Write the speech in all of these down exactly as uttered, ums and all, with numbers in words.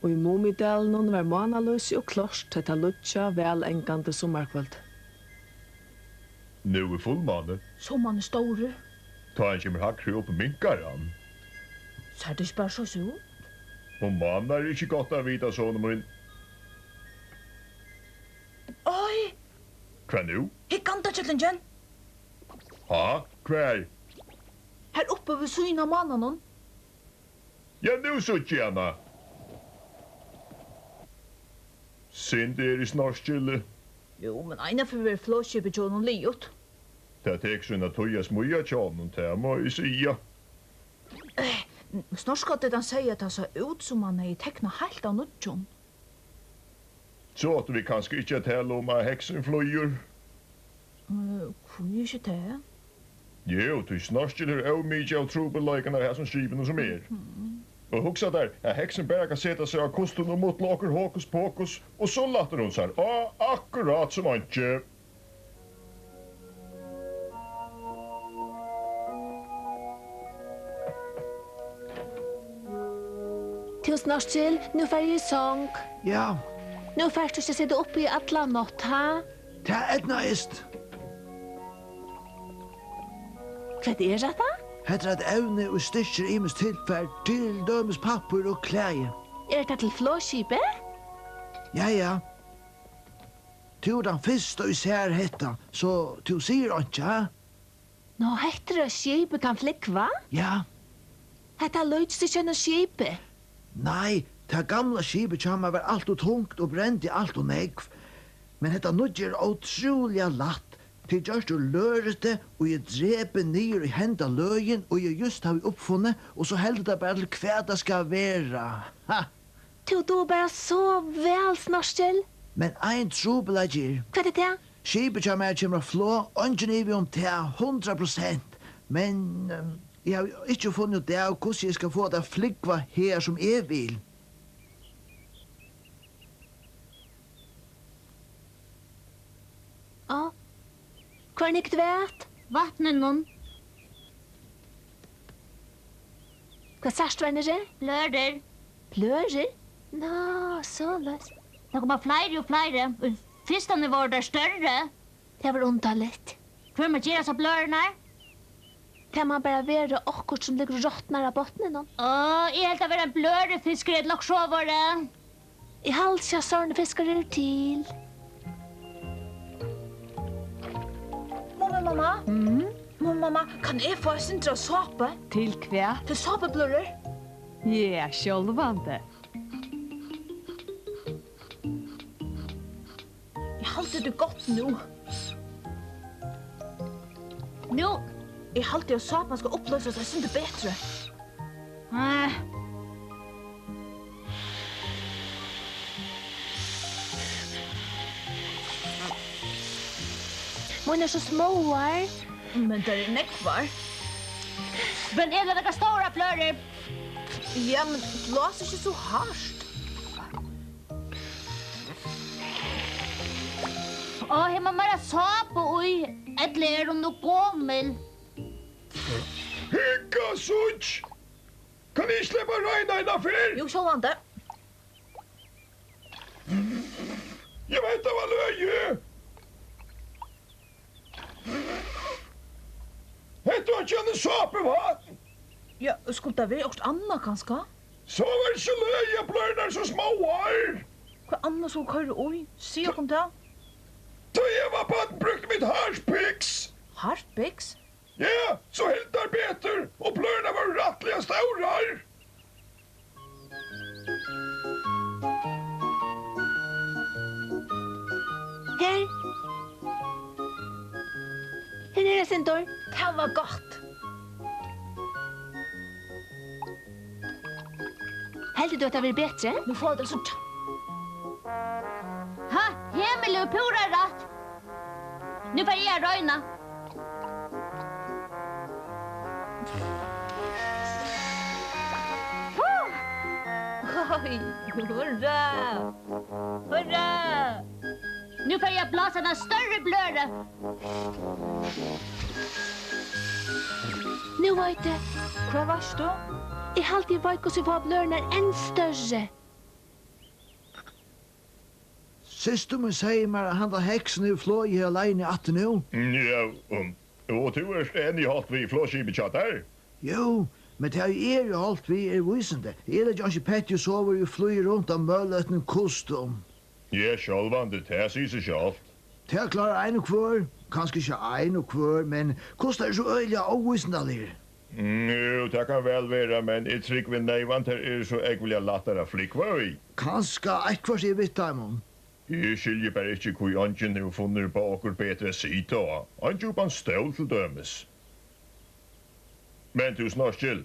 Og í Mumidalinum var mánalýsi og klárt hetta lýggja, vælangandi summarkvøld. Nú er fullmáni. Sum hann er stórur. Tá hann kemur hægri upp, minkar hann. Sær tað ikki bara soleiðis út? Um mánar er ikki gott at vita, sonur mín. Oj! Hvat nú? Hygg, andakellingin! Ha? Hvar? Har uppi við síðuna av mánanum. Ja, nú síggi eg hana. Synd eg eri snorkil. Jú, men einaferð verður flogskipið hjá honum liðugt. Tað tekur sína tíð at smíða hjá honum, tað má eg siga. Eh, Snorkskáldurin segði, at tað sá út, sum hann hevði teknað heilt av nýggjum. So áttu vit kanska ikki at tala um, at heksin flýgur? Eh, hví ikki tað? Jú, tí Snorkil hevur ómikið av trupulleikum av hasum skipinum sum er. Mhm. Og hugsa tær, at heksin bara kann seta seg á kustin og mutla okkurt hokus pokus, og so lættir hon sær á akkurát sum einki. Tú, Snorkil, nú fari eg í song. Ja. Nú fert tú ikki at sita uppi í alla nátt, ha? Tað eydnaðist. Hvat er hetta? Hetta er eitt evni, ið styrkir ymisk tilfar, til dømis pappír og klæði. Er hetta til flogskipið? Ja, ja. Tú ert tann fyrsta, ið sær hetta, so tú sigur einki, ha? Ná, hetta er eitt skip, ið kann flúgva? Ja. Hetta líkist ikki einum skipi. Nei, tað gamla skipið hjá mær var alt ov tungt og brendi alt ov nógv. Men hetta nýggja er ótrúliga lætt. Tað er gjørt úr løritu, ið eg drepi niður í henda løgin, ið eg júst havi uppfunnið, og so heldur tað bara til, hvat tað skal vera. Ha! Tú dugir bara so væl, Snorkil. Men ein trupulleiki er. Hvat er tað? Skipið hjá mær kemur á flog, eingin ivi um tað, hundrað prosent. Men, ehm, eg havi ikki funnið út av, hvussu eg skal fáa tað at flúgva her, sum eg vil. Á, hvar er Nick Dvæt? Vatninum. Hvat sært tú har niðri? Bløðrur. Bløðrur? Ná, soleiðis. Tað koma fleiri og fleiri. Í fyrstani vóru tær størri. Tað var undarligt. Hvør má gera hasar bløðrurnar? Tað má bara vera okkurt, sum liggur og rotnar á botninum. Á, eg helt, at vera ein bløðrufiskur ella okkurt sovorðið. Eg haldi ikki, at sovorðnir fiskar eru til. Mumimamma? Mm? Mumimamma, kann eg fáa eitt sindur av sápu? Til hvat? Til sápubløðrur. Ja, sjálvandi. Eg haldi, tað er gott nú. Nú? Eg haldi, at sápan skal upploysast eitt sindur betri. Eh. Mínar eru so smáar. Men tær eru nógvar. Men eg vil hava stórar bløðrur. Ja, men blás ikki so hart. Á, her má meira sápu í, ella er hon nú gomul? Hygga, síggj! Kann eg ikki sleppa at royna eina ferð? Jú, sjálvandi. Jú, hetta var løgið. Hetta var ikki eini sápuvatn. Ja, skuldi tað verið okkurt annað, kanska? So var ikki løgið, at bløðrurnar eru so smáar. Hvat annað skuldi koyra í? Sig okkum tað. Tá eg var barn, brúktu vit Harpiks. Harpiks? Ja, so hildu tær betur, og bløðrurnar vóru rættiliga stórar. Her. Her er eitt sindur. Tað var gott. Heldur tú, at tað verður betri? Nú fáa vit at síggja. Ha, Hemil hevur púra rætt. Nú fari eg at royna. Oj, hurra! Hurra! Nú fari eg at blása eina størri bløðru. Nú veit eg. Hvar vart tú? Eg haldi, eg veit, hvussu eg fái bløðrurnar enn størri. Systir mín segði mær, at handan heksin hevur flogið her á leiðini aftur nú. Mm, ja, um, og tú ert enn í holt við flogskipið hjá tær? Jú, men tað eg eri í holt við, er vísindi. Eg leggi einki petti í sovorðið, ið flýgur runt á mølætnum kustum. Ja, sjálvandi, tað sigur seg sjálvt. Tað klárar ein og hvør, kanska ikki ein og hvør, men kustar eru so øgiliga óvísindaligir. Mm, jú, tað kann væl vera, men eg trúgvi neyvan, tær eru so ógvuliga lættar at flúgva í. Kanska eitthvørt er við teimum. Eg skilji bara ikki, hví eingin hevur funnið upp á okkurt betri at sita á. Ein djúpan stól, til dømis. Men tú, Snorkil,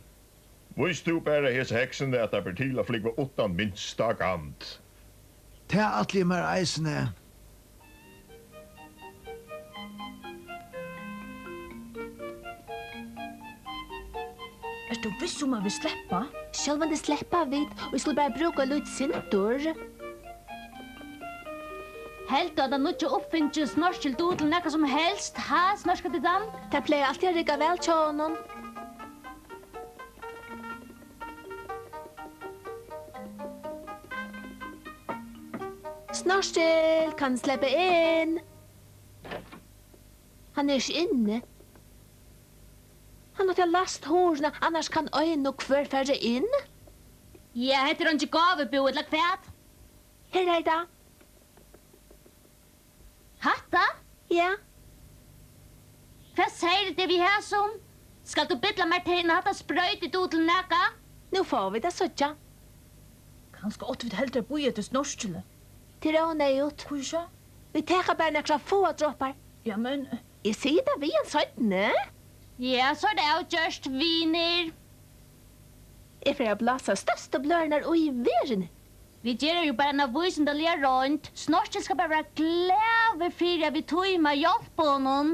vís tú bara hesi heksini, at tað ber til at flúgva uttan minsta gand. Tað ætli eg mær eisini. Ert tú viss um, at vit sleppa? Sjálvandi sleppa vit, og vit skulu bara brúka eitt lítið sindur. Heldur tú, at tann nýggja uppfingingin Snorkil dugir til nakað sum helst, ha, Snorkadiddan? Tað plagar altíð at rigga væl hjá honum. Snorkil, kann eg sleppa inn? Hann er ikki inni. Hann átti at læst hurðina, annars kann ein og hvør fara inn. Ja, hetta er eingin gávubúð, ella hvat? Her er tað. Hatta? Ja. Hvat segði tað við hasum? Skalt tú billa mær tað inn, at hatta sproytið dugir til nakað? Nú fáa vit at síggja. Kanska áttu vit heldur at bíða eftir Snorkili. Tað er óneyðugt. Hví so? Vit taka bara nakrar fáar dropar. Ja, men Eg sigi tað við hann seinni. Ja, so er tað avgjørt, vinir. Eg fari at blása størstu bløðrurnar í verðini. Vit gera jú bara eina vísindaliga roynd. Snorkil skal bara vera glaður fyri, at vit tíma at hjálpa honum.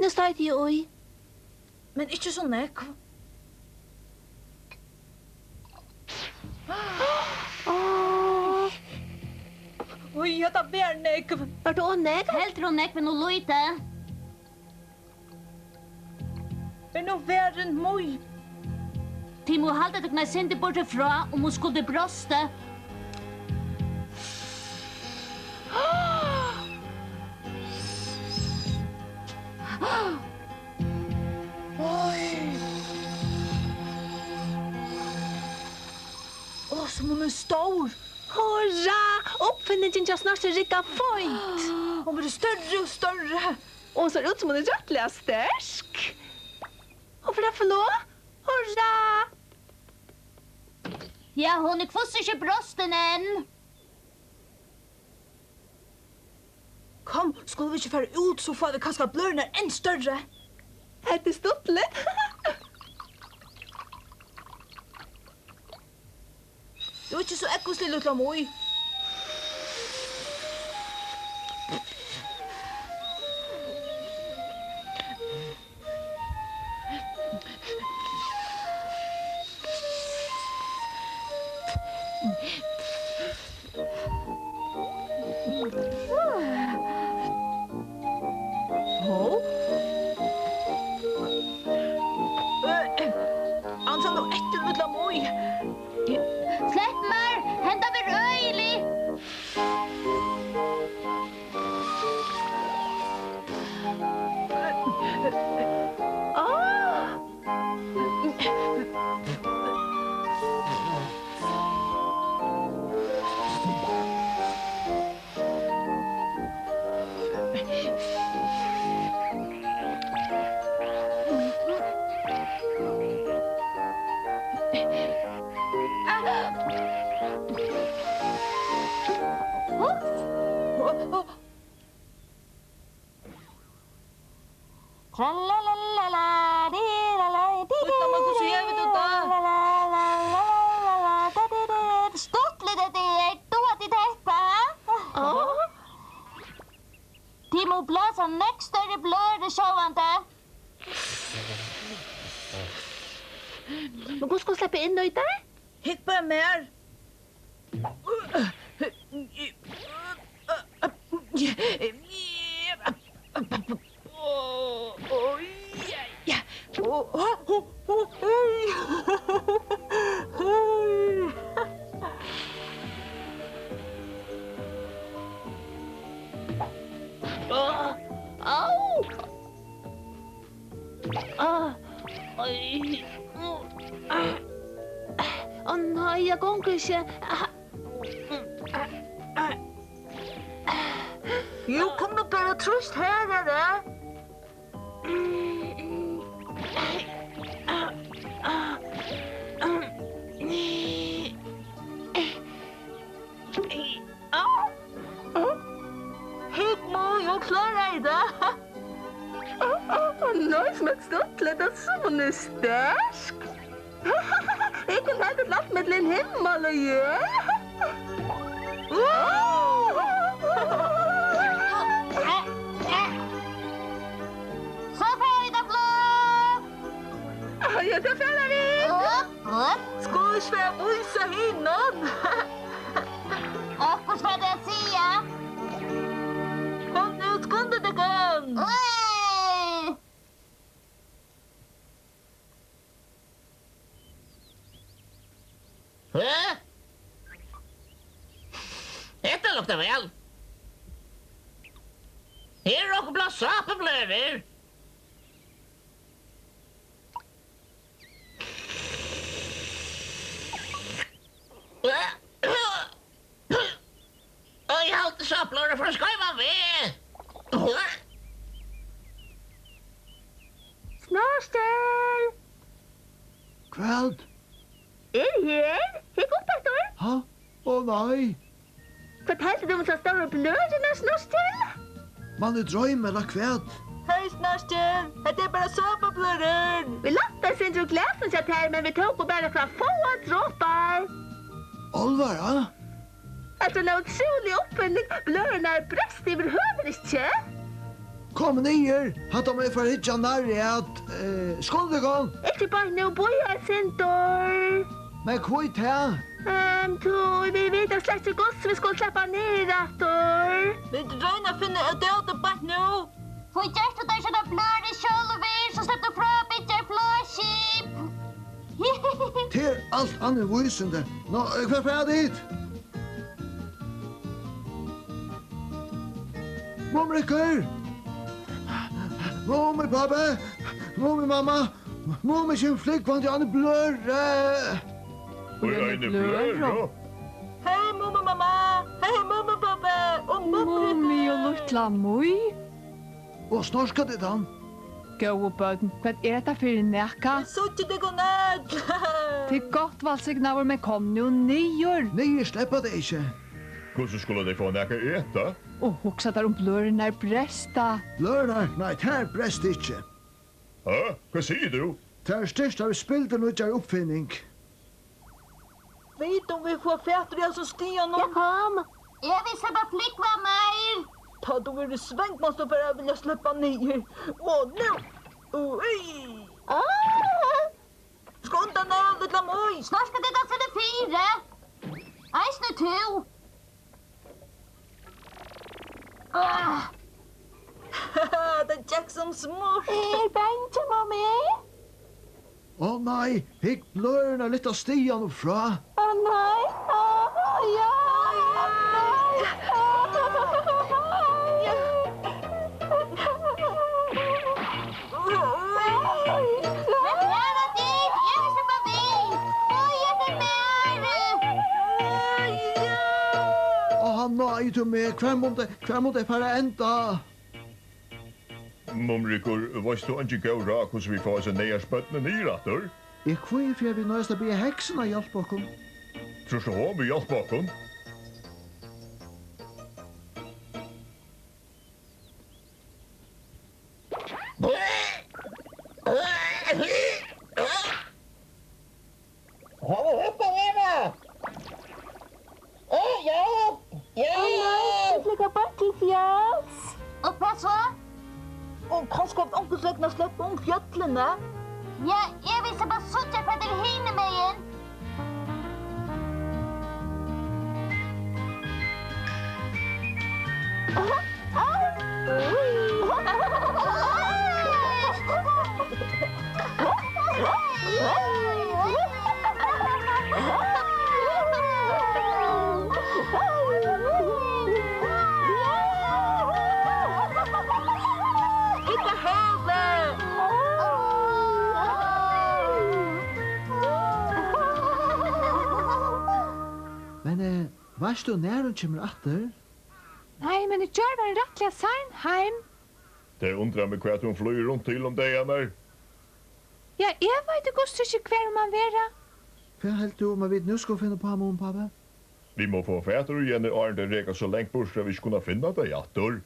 Nú stoyti eg í. Men ikki so nógv. Áh. Í, hetta var nógv. Var tað ov nógv? Heldur ov nógv enn ov lítið. Er nú verðin moy? Tit mugu halda tykkum eitt sindur burtur frá, um hon skuldi brostið. Oj. Ó, sum hon er stór. Hurra! Uppfinningin hjá Snorkli riggar fínt. Hon verður størri og størri. Og hon sær út, sum hon er rættiliga sterk. Hon fer at fáa flog. Hurra! Ja, hon er hvussu ikki brostin enn. Kom, skulu vit ikki fara út, so fáa vit kanska bløðrurnar enn størri. Hetta er stuttligt. Tú ert ikki so ógvuslig, lítla Mý. Hov. Ansa nú eftir, lítla Mý. Slepp mær, henda verður øgilig. Tralala, di, la, la, di, di, Lítla Mý, hvussu hevur tú tað? La, la, la, la, la, la, la, da, di, di. Stuttligt hetta er. Duga tit hetta, ha? Áh. Tit mugu blása nógv størri bløðru sjálvandi. Men hvussu skal sleppa inn í tær? Hygg bara mær. Á, oj, á, á, nei, eg gongur ikki. Á, jú, kom nú bara, trýst harðari. Hygg, Mý, hon kláraði tað. Nei, sum eitt stuttligt, tað er so sterkt. Eg kann halda til alt millum himmal og jørð. So fara vit á flog. Ja, tað fara vit. Upp, upp. Skulu vit fara at vísa hinum? Okkurt fara tey at siga. Kom nú, skundið tykkum. Ui. Hæ? Hetta luktar væl. Her er okkurt bland sápubløðrur. Og eg haldi, sápubløðrur fara skeivan veg. Snorrestur! Hvat? Eg eri her. Hygg upp eftir. Ha? Ó nei. Hvat heldur tú um ta stóru bløðruna, Snorrestur? Man eg droyma ella hvat? Hey, Snorrestur, hetta er bara sápubløðrur. Vit læntu eitt sindur úr glasinum hjá tær, men vit tóku bara nakrar fáar dropar. Álvara? Hetta er ein ótrúlig uppfinning. Bløðrurnar bresta yvirhøvur ikki. Kom niður, hatta má eg fara at hyggja nærri at. Eh, skundið tykkum. Ikki beint nú, bíða eitt sindur. Men hví tað? Ehm, tí vit vita slett ikki, hvussu vit skulu sleppa niður aftur. Vit royna at finna út av tí beint nú. Hví gert tú tær ikki eina bløðru sjálvur, so sleppur tú frá at byggja eitt flogskip? Tað er alt annað enn vísindi. Nú, eh, hvar fara tit? Mumrikur! Mumipápi! Mumimamma! Mumi kemur flúgvandi á eini bløðru! Í eini bløðru? Hey, Mumimamma! Hey, Mumipápi! Og Mumrikur! Mumi og lítla Mý? Og Snorka, tað er hann. Góðu børn, hvat er hetta fyri nakað? Eg síggi tykkum øll! Tað er gott, vælsignaður, men kom nú niður. Niður sleppa tey ikki. Hvussu skulu tey fáa nakað at eta? Og hugsa tær um bløðrurnar bresta. Bløðrurnar? Nei, tær bresta ikki. Ha? Hvat sigur tú? Tær eru styrktar við spildurnýggjari uppfinning. Vita um vit fáa fatur í hasum stiganum. Eg kom. Eg vil sleppa flúgva meir. Tá tú verður svong, mást tú fara at vilja sleppa niður. Og nú. Ui. Ah! Skunda nú, lítla Mý. Snorka, tað er fyri. Eisini tú. Ah. Tað gekk sum smurt. Eg eri bangin, Mumi. Ó nei, hygg, bløðrurnar lyfta stigan upp frá. Ó nei, ó, ó, ja, ó nei, ó. Hvat er tað, tit? Eg vil sleppa við. Bíða eftir mær. Á, nei, tú meg, hvar mundi, hvar mundi eg fara at enda? Mumrikur, veitst tú eingi góð ráð, hvussu vit fáa hesi neyðars børnini niður aftur? Eg kvíði fyri, at vit noyðast at biðja heksuna hjálpa okkum. Trýrt tú, hon vil hjálpa okkum? Hava hetta vera? Ó, ja, ja. Ó nei, vit liggja beint til fjals. Og hvat so? Og kanska vit onkursvegna sleppa um fjøllini. Ja, eg vil sleppa at síggja, hvat er hinumegin. Út á havið! Veitst tú, nær hon kemur aftur? Nei, men í gjár var hon rættiliga sein heim. Tað undrar meg, hvat hon flýgur runt til um dagarnar. Ja, eg veit í hvussu ikki, hvar hon man vera. Hvat heldur tú um, at vit nú skulu finna uppá, Mumipápi? Vit mugu fáa fatur í henni, áðrenn tey reka so langt burtur, at vit ikki kunna finna tey aftur.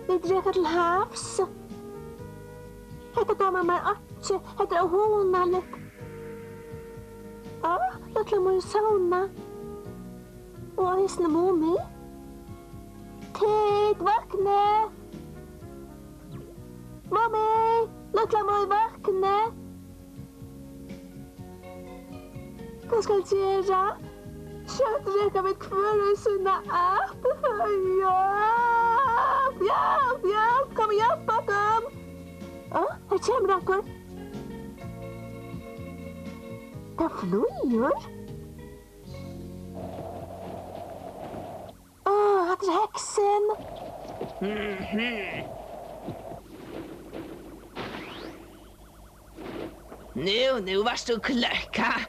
Vit reka til havs. Hetta dámar mær einki. Hetta er óhugnaligt. Á, lítla Mý sovnað. Og eisini Mumi. Tit, vaknið! Mumi, lítla Mý, vaknið! Hvat skal eg gera? Skjótt reka vit hvør í sína ætt. Hjálp, hjálp, hjálp, kom og hjálp okkum. Á, her kemur onkur. Tað flýgur. Á, hatta er heksin. Mhm. Nú, nú vart tú kløkk, ha?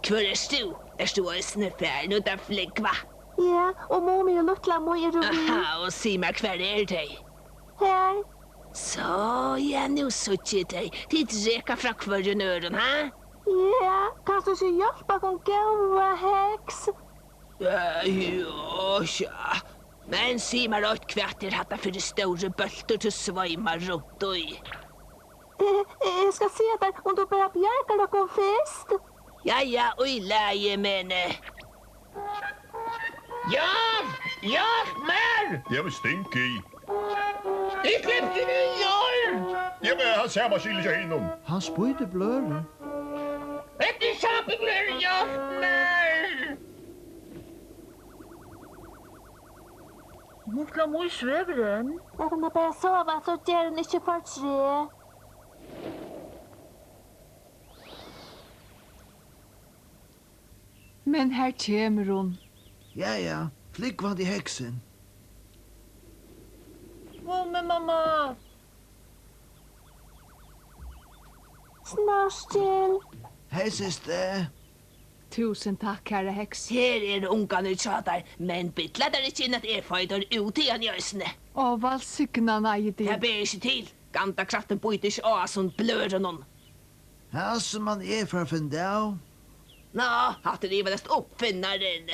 Hvør ert tú? Ert tú eisini farin út at flúgva? Ja, og Mumi og lítla Mý eru við. Aha, og sig mær, hvar eru tey? Her. So, ja, nú síggi eg tey. Tit reka frá hvørjum øðrum, ha? Ja, kanst tú ikki hjálpa okkum, góða heks? Eh, jo, ja. Men sig mær eitt, hvat er hatta fyri stórur bóltur, tú sveimar runt í? Eh, eh, eg skal siga tær, um tú bara bjargar okkum fyrst. Ja, ja, í lagi, men, eh. Hjálp! Hjálp mær! Eg vil stinga í. Eg sleppi niður! Eg vil hava sama skil hjá hinum. Hann spýtur bløðrur. Hetta er sápubløðrur, hjálp mær! Lítla Mý svevur enn. Lat hana bara sova, so ger hon ikki fortreð. Men her kemur hon. Ja, ja, flúgvandi heksin. Mumimamma! Snorkil! Hey, systir. Túsund takk, kæra heks. Her eru ungarnir hjá tær, men billa tær ikki inn, at eg fái teir út hiðani eisini. Á, vælsigna, nei, tað ber ikki til. Gandakraftin bítur ikki á hasum bløðrunum. Hasum man eg fara at finna av. Ná, hatta er ivaleyst uppfinnarin.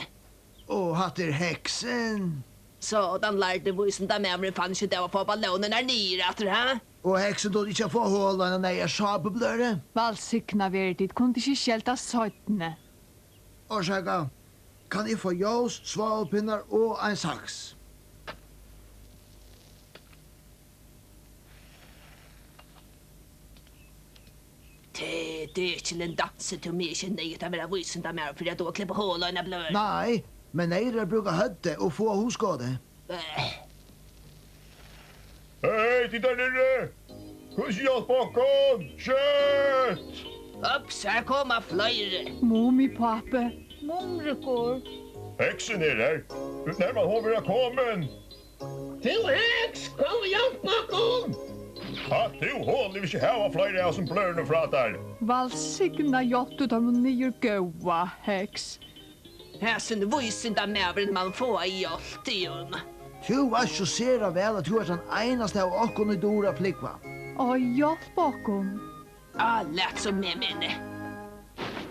Og hatta er heksin. So, tann lærdi vísindamaðurin fann ikki út av at fáa ballónirnar niður aftur, ha? Og heksin dugdi ikki at fáa hol á eina neyðars sápubløðru. Vælsignað verið tit, kunnu tit ikki skeldast seinni? Orsaka, kann eg fáa ljós, svávupinnar og ein saks? Tað er ikki til ein dans, tú mær ikki neyðugt at vera vísindamaður fyri at duga at klippa hol á eina bløðru. Nei, men neyðugt er at brúka høvdið og fáa hugskotið. Eh. Hey, tit har niðri! Kunnu tit hjálpa okkum? Skjótt! Ups, her koma fleiri. Mumipápi. Mumrikur. Heksin er her. Nær man hon vera komin? Tú heks, kom og hjálp okkum! Hatt tú hol, eg vil ikki hava fleiri av hasum bløðrunum frá tær. Vælsigna, hjálp tú teimum niður, góða heks. Hasin vísindamaðurin man fáa hjálp, tygum. Tú veitst so sera væl, at tú ert tann einasta av okkum, ið dugir at flúgva. Á, hjálp okkum. Á, lat sum meg minni.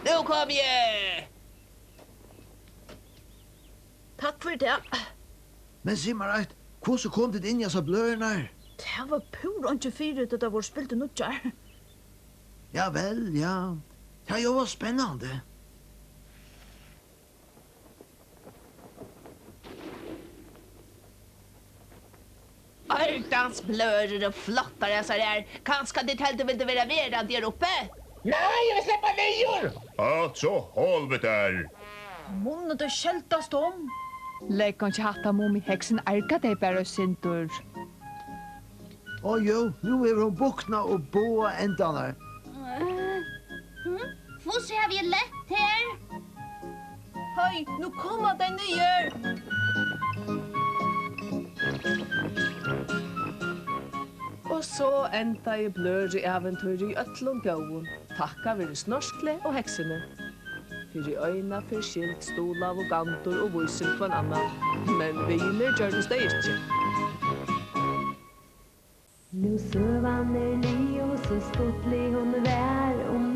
Nú komi eg! Takk fyri tað. Men sig mær eitt, hvussu komu tit inn í hasar bløðrurnar? Tað var púra einki fyri, tá tær vóru spildurnýggjar. Ja vel, ja. Tað ljóðar spennandi. Ordans bløðrur og flottar hasar her. Kanska tit heldur vildu vera verandi her uppi? Nei, eg vil sleppa niður! Altso, hol við tær! Munnu tey skeldast um? Legg einki hatta, Mumi, heksin argar tey bara eitt sindur. Ó jú, nú hevur hon buknað upp báðar endarnar. Hm? Hvussu havi eg lent her? Hey, nú koma tey niður. Og So endaði bløðruævintýrið í øllum góðum, takkað veri Snorkli og heksini. Fyri eina ferð skyld stuðlaðu Gandur og Vísir hvønn annan, men vinir gjørdust tey ikki. Nú søgan er liðug, so stuttlig hon var, um